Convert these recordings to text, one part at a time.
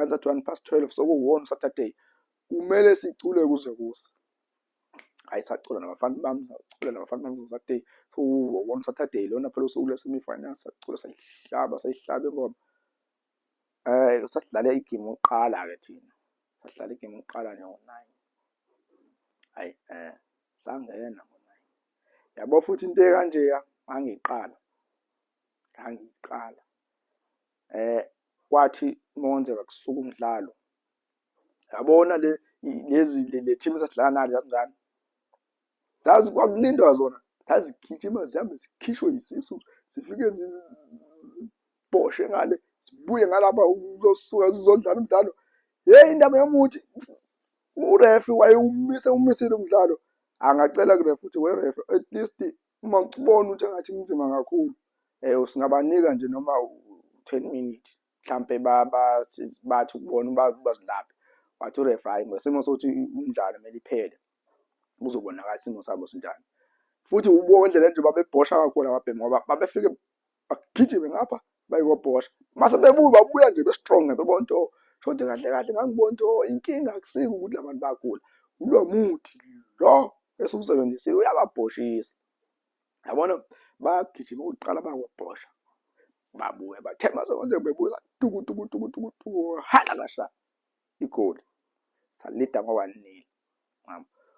Ngani 12:01, sekuwona Saturday, kumele sicule kuze kuse. Hhayi, sacula nabafana bami, sacula nabafana bami ngo-Saturday. So one Saturday lona phela usuku lwe-semi-final, sacula sayihlaba, sayihlaba ingoma. Sasidlale igemu yokuqala-ke thina, sasidlala igemu yokuqala nje ngo-9. Hhayi, sangena ngo-9. Yabo futhi into ekanjeya ngangiyiqala, ngangiyiqala. Kwathi uma kwenzeka kusuka umdlalo, yabona le lezi le team esasidlala nayo lezingane, zazi kwakulindwa zona, zazigijima zihambe zikhishwe isisu, zifike zibhoshe ngale, zibuye ngalapha kuzosuka zizodlala umdlalo. Hheyi, indaba yomuthi, urefi wayewumise umisile umdlalo. Angacela kurefi ukuthi, we refi, at least uma ubona ukuthi engathi kunzima kakhulu, singabanika nje noma u-10 minute mhlampe bathi ukubona bazilaphe. Wathi urefi, hhayi, ngesimo sokuthi umdlalo kumele iphele, kuzobonakala isimo sabo sinjani. Futhi ubone indlela nje babebhosha kakhulu ababhemi ngoba babefike bagijime ngapha baye kobhosha, mase bebuya babuya nje be-strong, bebona ukuthi oh, shuthi kahle kahle ngangibona ukuthi oh, inkinga akusiko ukuthi la bantu bayagula, ulo muthi lo esiwusebenzisile uyababhoshisa. Yabona bayagijima ukuqala bayobhosha, babuye bathe mase kwenzeka bebuya tuku tuku tuku tuku tuku, hala kasha igoli, salida ngo-1-0.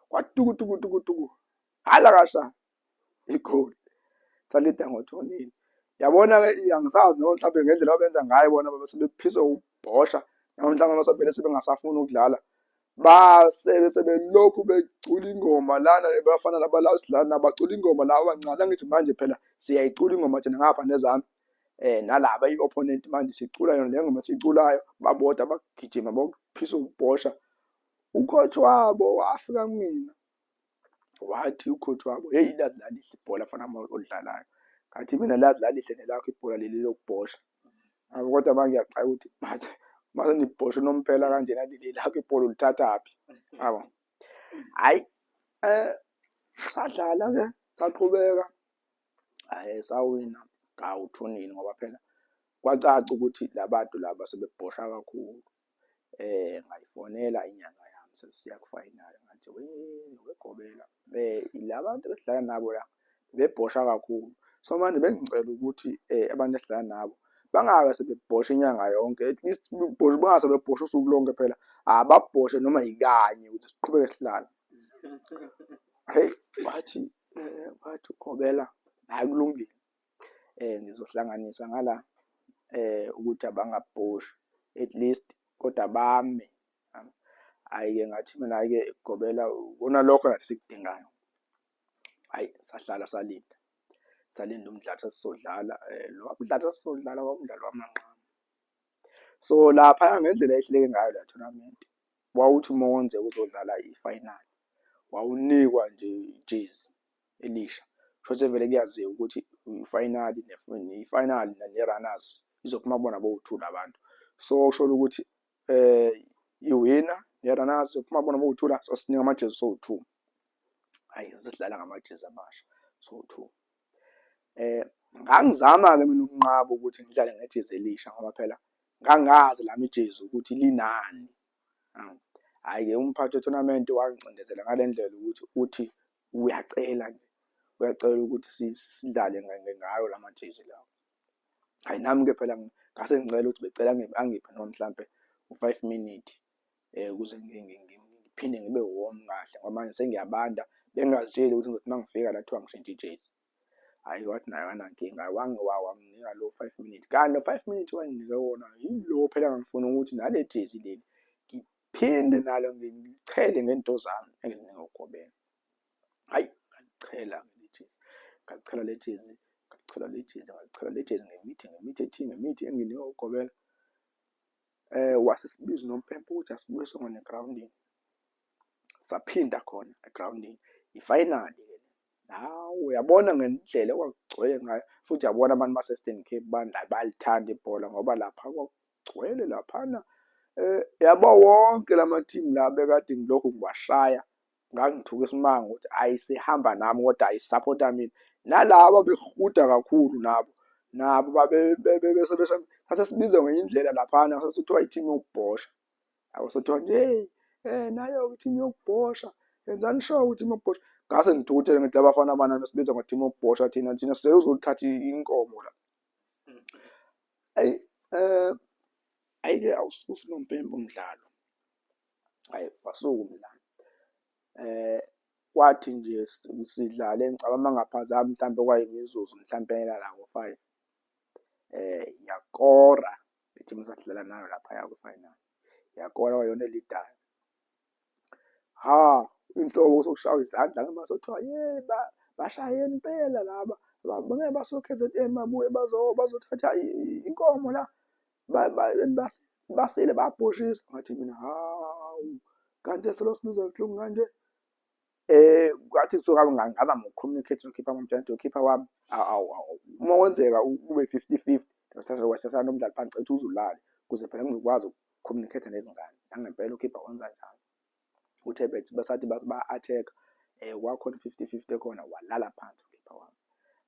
Kwatuku tuku tuku tuku, hala kasha igoli, salida ngo-2-0. Yabona-ke, angisazi noma mhlawumbe ngendlela ababenza ngayo bona babe sebephiswe ukubhosha noma mhlawumbe basebele sebengasafuni ukudlala, base sebelokhu becula ingoma lana bafana laba la esidlala nabo, bacula ingoma la abancane. Angithi manje phela siyayicula ingoma thina ngapha nezami, nalaba i-opponent manje sicula yona le ngoma esiyiculayo, babodwa bagijima bokuphisa ukubhosha. U-coach wabo wafika kumina, wathi u-coach wabo, "Hheyi, laze lalihle ibhola mfana olidlalayo." Ngathi mina, "Laze lalihle nelakho ibhola leli lokubhosha." Kodwa manje ngiyaxaka ukuthi mase mase nibhosha unomphela kanjena, leli lakho ibhola ulithathaphi? Yabo. Hhayi, sadlala-ke, saqhubeka, hhayi, sawina kawu-2-0 ngoba phela kwacaca ukuthi la bantu laba sebebhosha kakhulu. Ngayifonela inyanga yami sesiya ku-final, ngathi, "We wegobela, la bantu esidlala nabo la bebhosha kakhulu, so manje bengicela ukuthi abantu esidlala nabo bangabe sebebhosha inyanga yonke, at least bangase bebhosha usuku lonke phela, ababhoshe noma yikanye ukuthi siqhubeke sidlale." Hheyi, wathi wathi ugobela, "Hhayi, kulungile, ngizohlanganisa ngala ukuthi abangabhoshi at least kodwa bame." Hhayi-ke, ngathi mina, hhayi-ke gobela, ikona lokho nathi esikudingayo. Hhayi, sahlala salinda, salinda umdlalo sesizodlala. Lo mdlalo sasizodlala kwakuwumdlalo wamanqamu. So laphaya ngendlela eyayihleleke ngayo leya tournament, wawuthi uma kwenzeka uzodlala i-final, wawunikwa nje ijezi elisha. Kushuthi vele kuyaziwa ukuthi i-final i-final ne-runners izophuma kubona bowu-two la bantu. So kusho ukuthi i-winner ne-runners izophuma kubona bowu-two la, sasinikwa amajezi sowu-two. Hhayi, sesidlala ngamajezi amasha sowu-two. Ngangizama-ke mina ukunqaba ukuthi ngidlale ngejezi elisha ngoba phela ngangazi lami ijezi ukuthi linani. Hhayi-ke, umphathi we-tournament wangicindezela ngale ndlela ukuthi uthi uyacela nje, uyacela ukuthi sidlale ngayo la majezi lawa. Hhayi, nami-ke phela ngase ngicela ukuthi becela angiphe noma mhlampe u-5 minute ukuze ngiphinde ngibe warm kahle ngoba manje sengiyabanda, bengingazitsheli ukuthi ngizothi uma ngifika la kuthiwa ngishintshe ijezi. Hhayi, wathi naye akanankinga, wanginika lo 5 minute, kanti lo 5 minute wanginike wona yilo phela engangifuna ukuthi nale jezi leli ngiphinde nalo ngilichele ngento zami engizinikwe ugobela. Hhayi, ngalichela leli jezi, ngalichela le jezi, ngalichela le jezi, ngalichela le jezi ngemithi, ngemithi ethile, ngemithi enginikwe ugobela. Wasesibiza unompempe ukuthi asibuye songene egrawundini. Saphinda khona egrawundini, i-final-ke le. Hawu, uyabona ngendlela okwakugcwele ngayo futhi uyabona abantu base-Eastern Cape bayalithanda ibhola ngoba lapha kwakugcwele laphana. Yabo wonke lama-team la bekade ngilokhu ngiwashaya, ngangithuka isimanga ukuthi ayisehamba nami kodwa ayisaphotha mina. Nalaba abehuda kakhulu nabo, nabo Sase sibizwa ngenye indlela laphana, sasithiwa i-team yokubhosha, yabo. Sekuthiwa nje, hey, nayo-ke i-team yokubhosha, yenzani sure ukuthi i-team yokubhosha. Ngase ngithukuthele, ngithi abafana bana besibiza ngo-team yokubhosha, thina sizolithatha inkomo la. Ayi, hhayi-ke, awususi unompempe umdlalo, hhayi, wasuka umdlalo. Kwathi nje sidlale, ngicabanga uma ngingaphazami mhlampe kwayimizuzu mhlampe la ko-5, yakora i-team esasidlala nayo laphaya kwi-final, yakora, kwayiyona e-lead-ayo. Ha, inhloko sokushaywa izandla-ke mase kuthiwa, ye, bashaye impela laba, ngeke basuke e-KZN babuye bazothatha inkomo la, basile, bayabhoshisa. Ngathi mina, hawu, kanti selokhu sibiza kabuhlungu kanje. Kwathi so ngazama uku-communicate nokhipha wami, ngitshela ukhipha wami, uma kwenzeka kube 50-50, wasesana nomdlali phansi, cela uze ulale ukuze phela ngizokwazi uku-communicate nezingane. Nangempela ukhipha wenza njalo, uthe bethi basathi ba-attack-a, kwakhona i-50-50 ekhona, walala phansi ukhipha wami.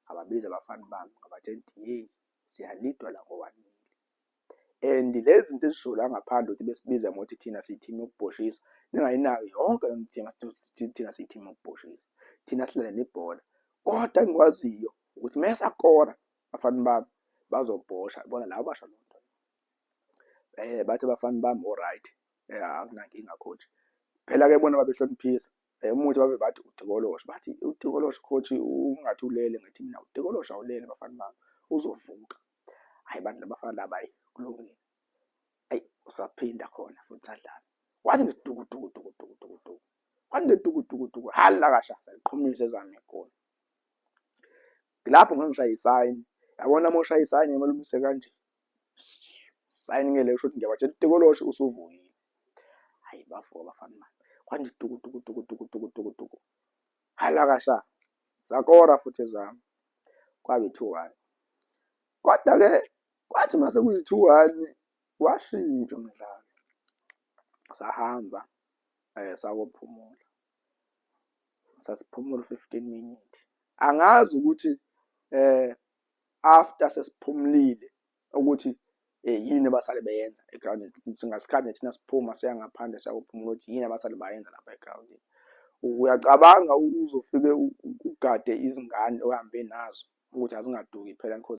Ngababiza abafana bami, ngabatshela ukuthi, yeyi, siya-lead-wa la ngo-1-0 and lezi zinto ezishiwo la ngaphandle ukuthi besibiza ngokuthi thina siyi-team yokubhoshisa, ningayinaki yonke le nto, thina siyi-team yokubhoshisa, thina sidlala nebhola. Kodwa engikwaziyo ukuthi mesakora abafana bami bazobhosha bona laba basho loo nto. Bathi abafana bami, alright, akunankinga coach. Phela-ke bona babehloniphisa umuthi, babe bathi utikoloshe, bathi utikoloshe coach ungathi ulele. Ngathi mina, utikoloshe awulele bafana bami, uzovuka. Hhayi bandla, abafana laba, hhayi, kulungile. Ayi, usaphinda khona futhi sadlala, wathi nje duku duku duku duku duku duku, kwathi nje duku duku duku, hala kasha, saliqhumisa ezami igoli. Lapho ngangishaya isayini, yabona, uma ushaya isayini kumele umise kanje, sayini-ke leyo kusho ukuthi ngiyabatshela utikoloshe usuvukile. Hhayi, bavuka abafana bami, kwanje duku duku duku duku duku duku duku, hala kasha, zakora futhi ezami, kwaba i-2-1. Kodwa-ke kwathi mase kuyi-2-1 washintsha umdlalo, sahamba sakophumula, sasiphumula 15 minutes. Angazi ukuthi after sesiphumulile ukuthi yini abasale beyenza egrawundini. Ngasikhathi thina siphuma siya ngaphandle siyakuphumula, ukuthi yini abasale bayenza lapha egrawundini. Uyacabanga uzofike ugade izingane ohambe nazo ukuthi azingaduki phela, because